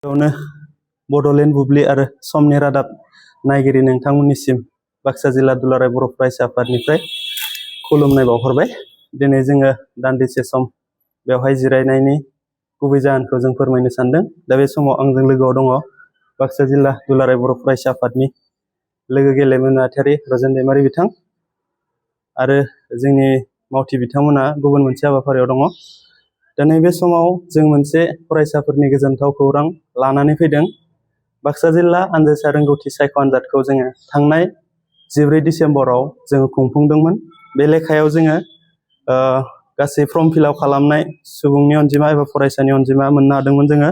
गिबियावनो बड'लेण्ड बुब्लि आरो समनि रादाब नायगिरि नोंथांमोननिसिम बाक्सा जिल्ला दुलाराय बर' फरायसा आफादनिफ्राय खुलुमनाय बावहरबाय। दिनै जोङो दान्दिसे सम बेवहाय जिरायनायनि गुबै जाहोनखौ जों फोरमायनो सानदों। दा बे समाव आंजों लोगोआव दङ बाक्सा जिल्ला दुलाराय बर' फरायसा आफादनि लोगो गेलेमु नेहाथारि राजेन दैमारि बिथां आरो जोंनि मावथि बिथांमोना गुबुन मोनसे हाबाफारियाव दङ। दा नैबे समाव जों मोनसे फरायसाफोरनि गोजोनथाव खौरां लानानै फैदों। बाक्सा जिल्ला आनजादसा रोंगौथि सायख' आनजादखौ जोङो थांनाय 14 डिसेम्बराव जोङो खुंफुंदोंमोन। बे लेखायाव जोङो गासै फर्म फिलआप खालामनाय सुबुंनि अनजिमा एबा फरायसानि अनजिमा मोननो हादोंमोन जोङो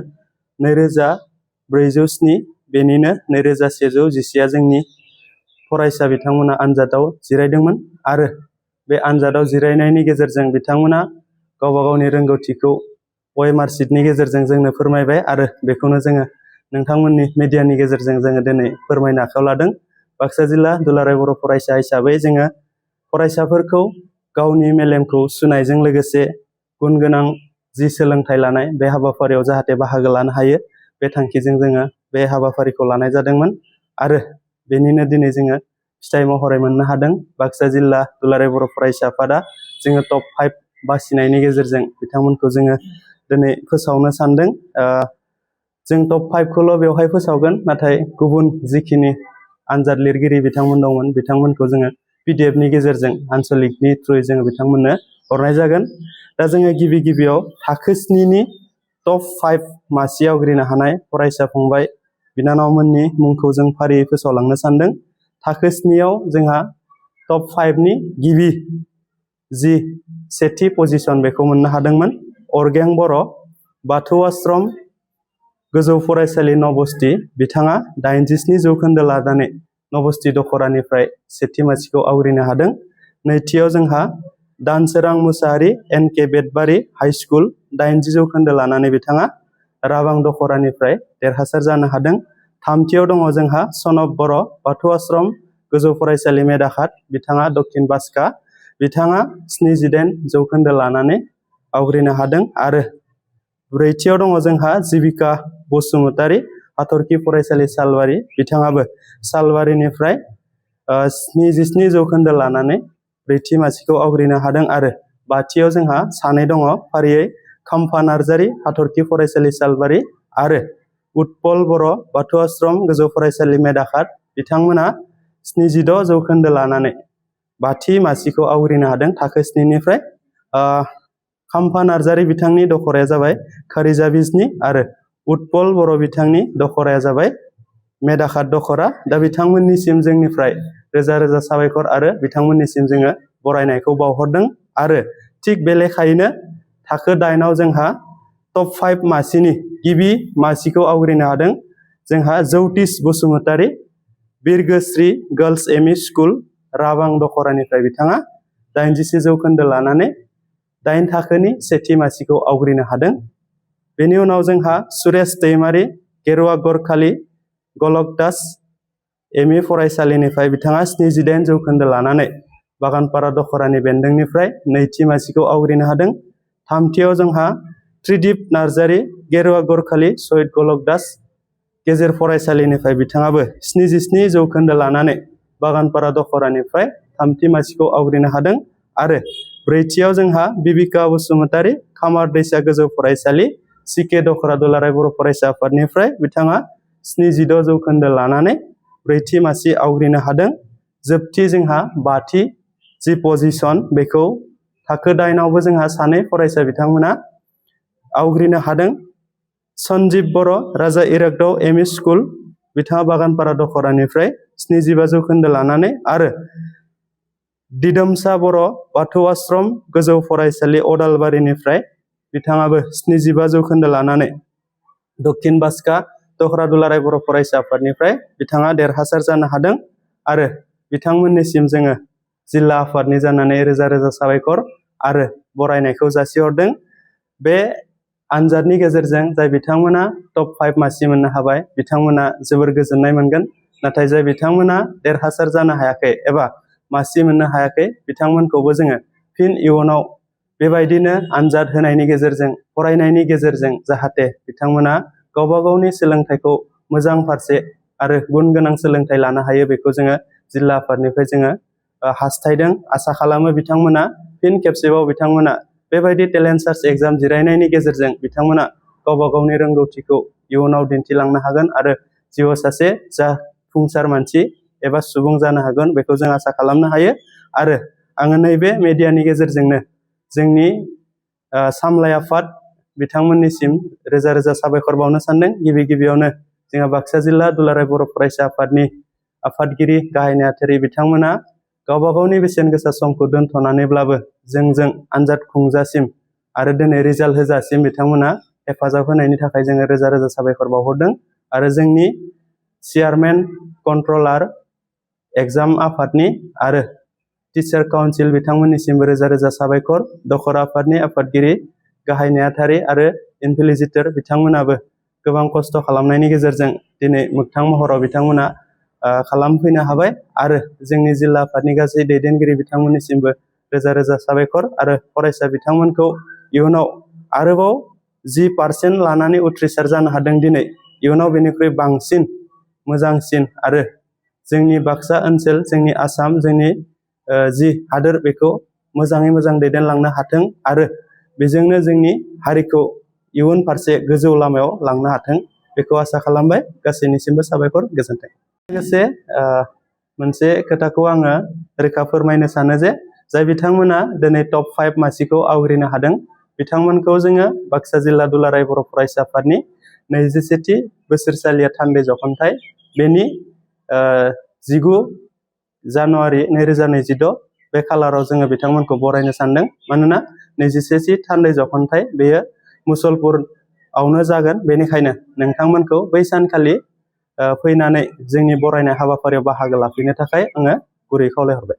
2407। बेनिनो 2111आ जोंनि फरायसा बिथांमोना आनजादाव जिरायदोंमोन आरो बे आनजादाव जिरायनायनि गेजेरजों बिथांमोना गावबा गावनि रोंगौथिखौ OMR शीटनि गेजेरजों जोंनो फोरमायबाय आरो बेखौनो जोङो नोंथांमोननि मिडियानि गेजेरजों जोङो दिनै फोरमायनो आखायाव लादों। बाक्सा जिल्ला दुलाराय बर' फरायसा हिसाबै जोङो फरायसाफोरखौ गावनि मेलेमखौ सुनायजों लोगोसे गुन गोनां जि सोलोंथाइ लानाय बे हाबाफारियाव जाहाथे बाहागो लानो हायो, बे थांखिजों जोङो बे हाबाफारिखौ लानाय जादोंमोन आरो बेनिनो दिनै जोङो फिथाइ महरै मोननो हादों। बाक्सा जिल्ला दुलाराय बर' फरायसा आफादा जोङो टप 5 बासिनायनि गेजेरजों बिथांमोनखौ जोङो दिनै फोसावनो सानदों। जों टप 5 खौल' बेवहाय फोसावगोन, नाथाय गुबुन जिखिनि आनजाद लिरगिरि बिथांमोन दंमोन बिथांमोनखौ जोङो PDF नि गेजेरजों आनसलिकनि थ्रुयै जोङो बिथांमोननो हरनाय जागोन। दा जोङो गिबियाव थाखो 7 नि टप 5 मासि आवग्रिनो हानाय फरायसा फंबाय बिनानावमोननि मुंखौ जों फारियै फोसावलांनो सानदों। थाखो 7 आव जोंहा टप 5 नि गिबि जि सेथि पजिशन बेखौ मोननो हादोंमोन अरगें बर', बाथौ आश्रम गोजौ फरायसालि नबस्थि। बिथाङा 87 जौखोन्दो लानानै नबस्थि दखरानिफ्राय सेथि मासिखौ आवग्रिनो हादों। नैथियाव जोंहा दानसोरां मुसाहारि NK बेटबारि हाइ स्कुल 80 जौखोन्दो लानानै बिथाङा राबां दखरानिफ्राय देरहासार जानो हादों। थामथियाव दङ जोंहा सनब बर', बाथौ आश्रम गोजौ फरायसालि मेदाखात। बिथाङा दक्षिण बास्का, बिथाङा 78 जौखोन्दो लानानै आवग्रिनो हादों आरो ब्रैथियाव दङ जोंहा जिबिका बसुमतारि, हाथरखि फरायसालि सालबारि। बिथाङाबो सालबारिनिफ्राय 77 जौखोन्दो लानानै ब्रैथि मासिखौ आवग्रिनो हादों आरो बाथियाव जोंहा सानै दङ फारियै खाम्फा नार्जारि, हाथरखि फरायसालि सालबारि आरो उत्पल बर', बाथौ आश्रम गोजौ फरायसालि मेदाखात। बिथांमोना 76 जौखोन्दो लानानै बाथि मासिखौ आवग्रिनो हादों थाखो 7 निफ्राय। खाम्फा नार्जारि बिथांनि दखराया जाबाय खारिजा बिजनि आरो उत्पल बर' बिथांनि दखराया जाबाय मेदाखात दखरा। दा बिथांमोननिसिम जोंनिफ्राय रोजा रोजा साबायखर आरो बिथांमोननिसिम जोङो बरायनायखौ बावहरदों आरो थिग बे लेखायैनो थाखो 8 आव जोंहा टप 5 मासिनि गिबि मासिखौ आवग्रिनो हादों जोंहा जौतिस बसुमतारि, बिरगोस्रि गार्लस ME स्कुल राबां दखरानिफ्राय बिथाङा 87 जौखोन्दो लानानै 8 थाखोनि सेथि मासिखौ आवग्रिनो हादों। बेनि उनाव जोंहा सुरेश दैमारि, गेरुवा गरखालि गलक दास ME फरायसालिनिफ्राय बिथाङा 78 जौखोन्दो लानानै बागानपारा दखरानि बेन्दोंनिफ्राय नैथि मासिखौ आवग्रिनो हादों। थामथियाव जोंहा त्रिदिप नार्जारि, गेरुवा गरखालि सहिद गलक दास गेजेर फरायसालिनिफ्राय बिथाङाबो 77 जौखोन्दो लानानै बागानपारा दखरानिफ्राय थामथि मासिखौ आवग्रिनो हादों आरो ब्रैथियाव जोंहा बिबिका बसुमतारि, खामार दैसा गोजौ फरायसालि CK दखरा दुलाराय बर' फरायसा आफादनिफ्राय बिथाङा 76 जौखोन्दो लानानै ब्रैथि मासि आवग्रिनो हादों। जोबथि जोंहा बाथि जि पजिशन बेखौ थाखो 8 आवबो जोंहा सानै फरायसा बिथांमोना आवग्रिनो हादों। सन्जिब बर', राजा इरागदाव ME स्कुल, बिथाङा बागानपारा दखरानिफ्राय 75 जौखोन्दो लानानै आरो दिदोमसा बर', बाथौ आश्रम गोजौ फरायसालि अदालबारिनिफ्राय बिथाङाबो 75 जौखोन्दो लानानै दक्षिण बास्का दखरा दुलाराय बर' फरायसा आफादनिफ्राय बिथाङा देरहासार जानो हादों आरो बिथांमोननिसिम जोङो जिल्ला आफादनि जानानै रोजा रोजा साबायखर आरो बरायनायखौ जासिहरदों। बे आनजादनि गेजेरजों जाय बिथांमोना टप 5 मासि मोननो हाबाय बिथांमोना जोबोर गोजोननाय मोनगोन, नाथाय जाय बिथांमोना देरहासार जानो हायाखै एबा मासि मोननो हायाखै बिथांमोनखौबो जोङो फिन इयुनाव बेबायदिनो आनजाद होनायनि गेजेरजों फरायनायनि गेजेरजों जाहाथे बिथांमोना गावबा गावनि सोलोंथाइखौ मोजां फारसे आरो गुन गोनां सोलोंथाइ लानो हायो बेखौ जोङो जिल्ला आफादनिफ्राय जोङो हास्थायदों। आसा खालामो बिथांमोना फिन खेबसेबाव बिथांमोना बेबायदि टेलेन्ट सार्च एग्जाम जिरायनायनि गेजेरजों बिथांमोना गावबा गावनि रोंगौथिखौ इयुनाव दिन्थिलांनो हागोन आरो जिउआव सासे जाफुंसार मानसि एबा सुबुं जानो हागोन बेखौ जों आसा खालामनो हायो। आरो आङो नैबे मेडियानि गेजेरजोंनो जोंनि सामलाय आफाद बिथांमोननिसिम रोजा रोजा साबायखर बावनो सानदों। गिबियावनो जोंहा बाक्सा जिल्ला दुलाराय बर' फरायसा आफादनि आफादगिरि गाहाय नेहाथारि बिथांमोना गावबा गावनि बेसेन गोसा समखौ दोनथ'नानैब्लाबो जोंजों आनजाद खुंजासिम आरो दिनै रिजाल्ट होजासिम बिथांमोना हेफाजाब होनायनि थाखाय जोङो रोजा रोजा साबायखर बावहरदों। आरो जोंनि चेयारमेन, कन्ट्रलार, एग्जाम आफादनि आरो टिचार काउन्सिल बिथांमोननिसिमबो रोजा रोजा साबायखर। दखरा आफादनि आफादगिरि गाहाय नेहाथारि आरो इनभिजिलेटर बिथांमोनाबो गोबां खस्थ' खालामनायनि गेजेरजों दिनै मोगथां महराव बिथांमोना खालामफैनो हाबाय। आरो जोंनि जिल्ला आफादनि गासै दैदेनगिरि बिथांमोननिसिमबो रोजा रोजा साबायखर। आरो फरायसा बिथांमोनखौ इयुनाव आरोबाव 10% लानानै उथ्रिसार जानो हादों दिनै, इयुनाव बेनिख्रुइ बांसिन मोजांसिन आरो जोंनि बाक्सा ओनसोल, जोंनि आसाम, जोंनि जि हादोर बेखौ मोजाङै मोजां दैदेनलांनो हाथों आरो बेजोंनो जोंनि हारिखौ इयुन फारसे गोजौ लामायाव लांनो हाथों बेखौ आसा खालामबाय। गासैनिसिमबो साबायखर, गोजोन्थों। लोगोसे मोनसे खोथाखौ आङो रोखा फोरमायनो सानो जे जाय बिथांमोना दिनै टप 5 मासिखौ आवग्रिनो हादों बिथांमोनखौ जोङो बाक्सा जिल्ला दुलाराय बर' फरायसा आफादनि 21थि बोसोरसालिया थान्दै जखनथाइ बेनि 19 जानुवारि 2026 बे खालाराव जोङो बिथांमोनखौ बरायनो सानदों। मानोना 21थि थान्दै जखनथाइ बेयो मुसलपुरावनो जागोन। बेनिखायनो नोंथांमोनखौ बै सानखालि फैनानै जोंनि बरायनाय हाबाफारियाव बाहागो लाफैनो थाखाय आङो गुरै खावलायहरबाय।